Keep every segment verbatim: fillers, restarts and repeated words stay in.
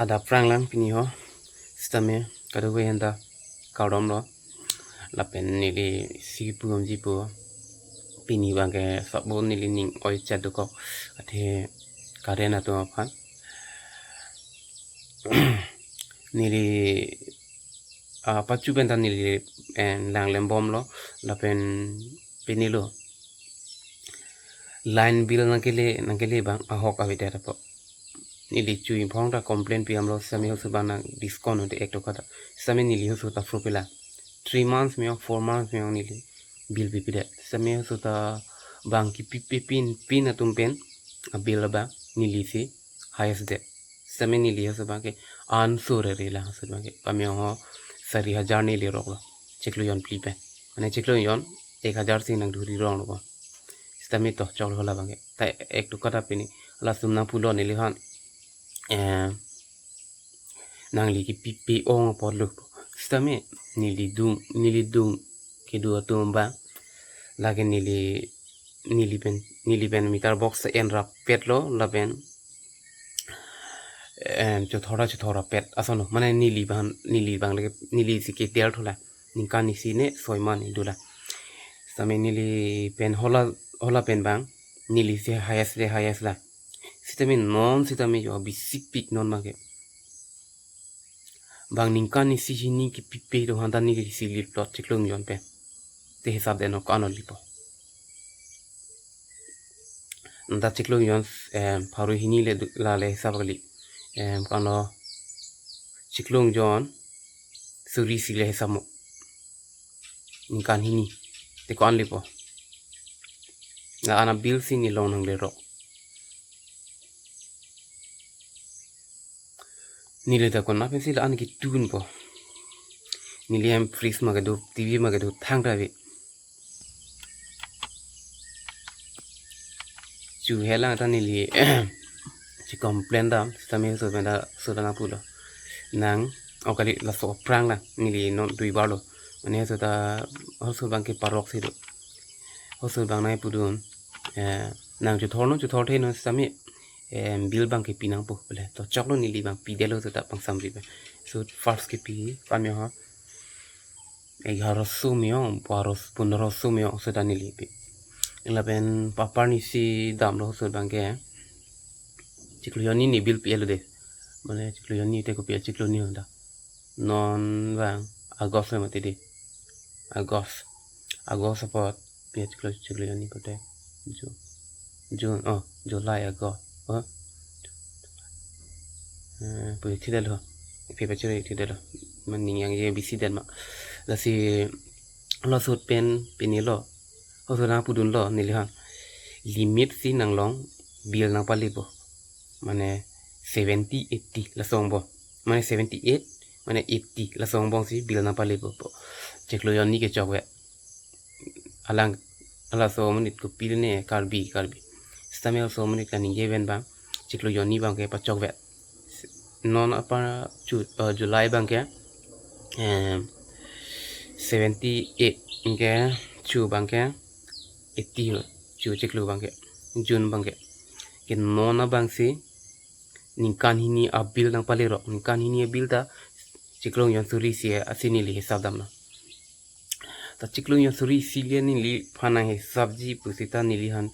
Adap prang lang pini ho. Sitame kadokave aphanta kardom lo. Lapen neli si pugam ji pu. Pini abangke sabun neli ning oi chat dokok. Athe current atum aphan. Neli, ah, pachu penta neli, eh, langlem bomlo. Lapen pini lo. Line bill nangkele, nangkele abang ahok avedet apo. Neli chu imphong ta complain pi amlo, sitame hoso abang nang discount hote ek toka ta. Sitame neli hoso ta fru pila. Three months meyong, four months meyong neli bill pipedet. Sitame hoso ta abang kepipepin, pin atum pen abill abang neli si highest det. Sitame neli hoso abangke ansur ri lang hoso abangke. Pameyong ho sari hajar neli roklo. Chiklo jon phli pen. Mane chiklo jon ek hajar si nangduri rong lo. Sitame to choklo la abangke. Ta ek toka ta pini. Lason nangpulo neliphan. Eh, nangli kepipe ong apotlo. Sitame neli dung, neli dung kedo atum abang. Lake neli, neli pen, neli pen meter box en rapetlo lapen, em, chothora chothora pet ason lo. Mane neli abang, neli abang lake, neli si keter thula. Ningkan isi ne soi man dula. Sitame neli pen hala, hala pen abang. Neli si highest le highest la. Sitame non sitame jo bisik pik non abangke. Abang ningkan isi hini kepipe do aphanta neli si lip plot chiklo jon pen. Te hisap det non ko-an lo lipo. Anta chiklo jon, em, pharo hini le du-, la le hisap kali. Em, ko-an lo chiklo jon suri isi le hisap mo. Ningkan hini. Te ko-an lipo. La-an abill si neli along nangle rok. Neli ta konat pensi la-an ketun po. Neli hem fridge ma kedo, T V ma kedo thangta ave. Chu helang ta neli si complain dam, sitame hoso penta sudana pulo. Nang, o kali laso aphrang la, neli non duibar lo. Mane hoso ta, hoso abangke parok si do. Hoso abang nai pudun, eh, nang chothor non, chothor the non sitame, eh, bill abangke pi nangpo, bole. To choklo neli abang pidetlo seta pangsamri pen. So, first kepi, pameyong ho. Egharo so meyong, baro, pondro so meyong, seta neli pi. Lapen paparni si damlo hoso abangke. Chiklo jon hini bill pi-etlo de. Mane chiklo jon hini te kopi chiklo hini honda. Non abang August lo mati de. August. August apot pi chiklo, chiklo jon hini kote. Ju-, June, oh, July, August. Oh. Eh, pu thidetlo. Pi pachiri thidetlo. Mane ning yang je bisi det ma. Lasi laso pen pini lo. Hoso nangpudunlo neliphan. Limit si nang along bill nangpalepo. Mane seventy, eighty laso angbong. Mane seventy-eight, mane eighty laso angbong si bill nangpalepo. Chiklo jon hini kechokve. Alang, halaso amonit kopine Karbi, Karbi. Sitame halaso amonit kaningje pen abang, chiklo jon hini abangke pachokve. Non apa chu, eh, July abangke, em, seventy-eight anke chu abangke eighty ho, chu chiklo abangke, June abangke. Ke non abang si ningkan hini abill nangpale rok, ningkan hini abill ta chiklo jon suri isi asi neli hisap damlo. Ta chiklo jon suri isi le neliphan nanghisapji pusita neliphan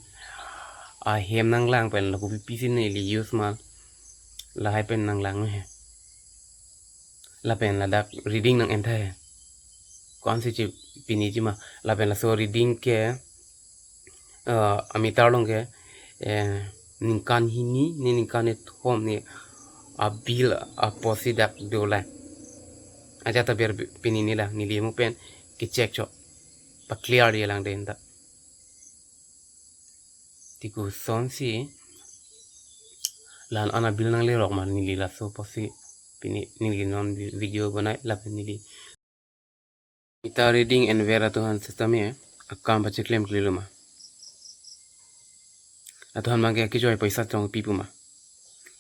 ahem nanglang pen lo, kopi pisi neli use ma lahai pen nanglang he. Lapen ladak reading nang-entha he. Ko-ansi chi piniji ma. Lapen laso reading ke, eh, ameter along ke, eh, ningkan hini ne ningkan kethom ne abill apotsi dak dolang. Ajat aber pini neli la, neli mo pen kecheck chok. Pa clear di lang den ta. Ti kosonsi la-an abill nangle rok ma neli laso apotsi pini neli non vi-, video banai lapen neli meter reading and wear atum aphan sitame akam pacheklemklelo ma. Latum aphan abangke kejoi paisa chongpi pu ma.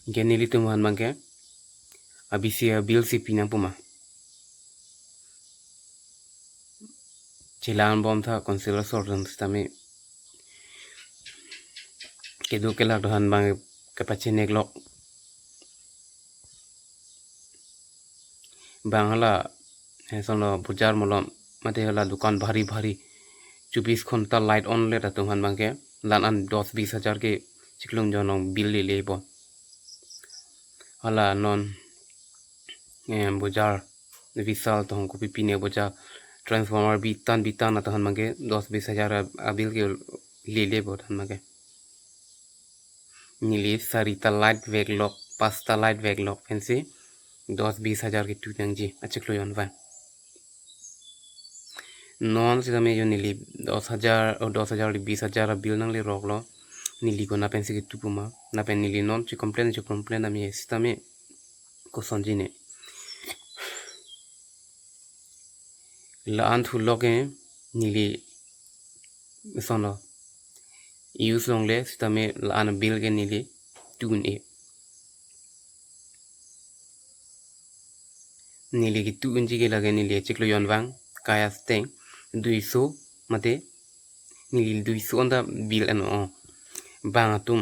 Anke nelitum aphan abangke abisi abill si pi nangpo ma. Chelang bom tha council asor atum sitame kedo kelak atum aphan abang kepachenek lok. Bang hala, eh, sonlo bojar malom, mate hala dukan bhari bhari, chobis ghonta light on let atum aphan abangke, la-an dos bis hajar ke chiklo jonong bill lele bo. Hala non, eh, bojar, Vishal tong kopi pine bojar, transformer bitan bitan atum aphan abangke dos bis hajar a, a bill ke lele bo than abangke. Neli sarita light veklok, pasta light veklok pensi dos bis hajar ketu nangji, achiklo jon abang. Non sitame jo neli dos hajar, o dos hajar le bis hajar a bill nangleroklo. Neli ko na pensi ketu puma, na pen neli non chi complain, chi complain ami sitame kosonji ne. La-an thulok e neli sonlo use longle sitame la-an bill ke neli tu un-e. Neli ketu unji ke lake neli chiklo jon abang, kaya seteng, duiso, mate neli duiso anta bill an-o. Bang atum,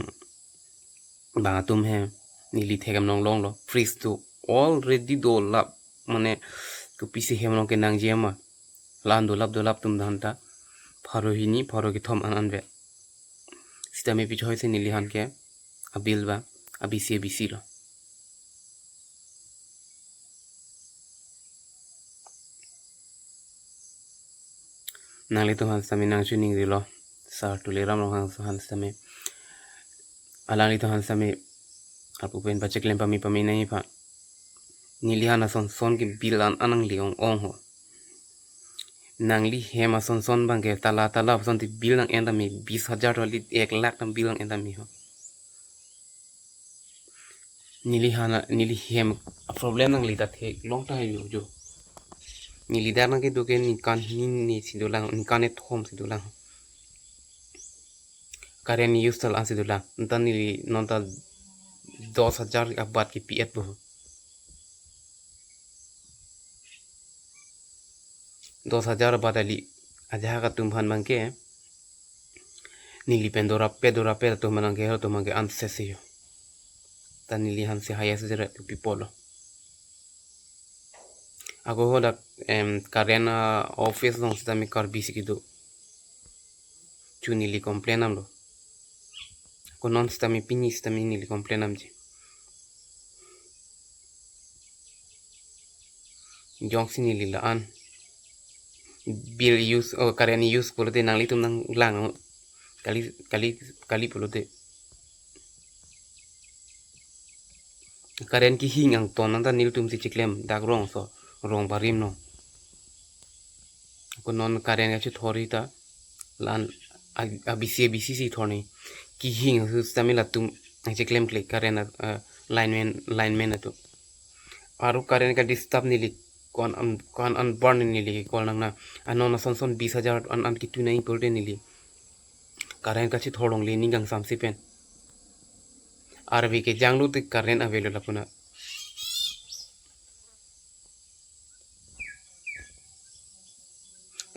bang atum he, neli theklong longlo, fridge do already dolap, mane kopisi hem along kenangji ma. La-an dolap dolap atum aphan ta pharo hini, pharo kethom an an ave. Sitame pi choi si neli aphan ke a bill ba, a bisi, a bisi lo. Nanglitum aphan sitame nangchiningrilo, Sir Tuliram Ronghang aphan sitame. Alanglitum aphan sitame, apu pen pacheklem pame pame nangji aphan. Neli aphan ason son ke bill an an nangli ong ong ho. Nangli hem ason son abangke tala tala ason ti bill nang-en tame, bis hajar tali ek lakh tang bill nang-en tame ho. Neli aphan, neli hem a problem nangli ta theklong tahai jo. Neli dak nangkedo ke ningkan hini si dolang, ningkan kethom si dolang. Current use ta la-an si dolang. Anta neli non ta dos hajar abat kepi-et bo. Dos hajar abat kali, ajahak atum aphan abangke neli pen dorap pe dorap pe atum aphan abangke, atum abangke anse se yo. Ta neli aphan si highest jeret pi pulo. Ako hadak, em, current, ah, office along sitame Karbi si kedo. Chu neli complain damlo. Ako non sitame pini sitame neli complain damji. Jongsi neli la-an bill use, oh, current use pulote nanglitum nanglang kali, kali, kali pulote. Current kehing angton nang ta nelitum si chiklem dak rongso, rong barim no. Ako non current kachethor ta la-an a, a bisi, a bisi si thor ni. Kehing sitame latum nangchiklemkle current a, a, lineman, lineman atum. Aro current ka disturb neli ko-an an, ko-an an bar neli call nang na. Anon ason son bis hajar an an ketu nangji pulote neli current kachethor longle ning kangsam si pen. Arve kejang lote current avelo lapu na.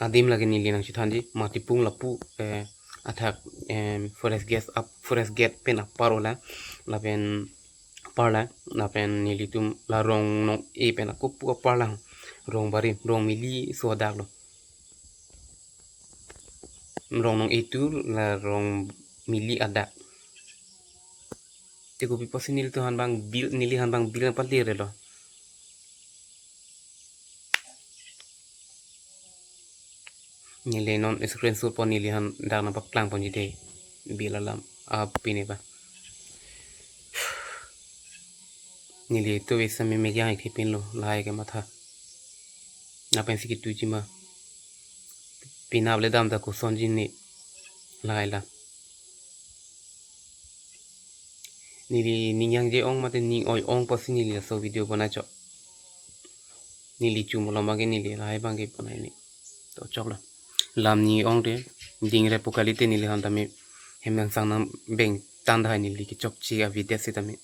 Adim lake neli nangchethanji, Matipung lapu, eh, athak, em, forest gate ap-, forest gate pen apar ola, lapen apar la, lapen nelitum la Rongnong-e pen ako pu apar la, rong barim, rong mili so adak lo. Rongnong-e tu la rong mili adak. Te kopi pusi nelitum aphan abang bill, neli aphan abang bill nangpalir lo. Neli non screenshot pon neli aphan dak nangpaklang ponji te bill alam, ah, pine ba. Neli to bisa me megang ikhe pinlo, lahai ke matha. Na pensi ketuji ma. Pinap le dam ta kosonji ne lahai la. Neli ning jangje ong mate ning oi ong pusi neli laso video bonai chok. Neli chu malom abangke neli lahai abangke bonai ne. To choklo. Lam ni ong te, dingre pu kalite neli aphan tame hem kangsam nang beng tan tahai neli kechokche avedet sitame.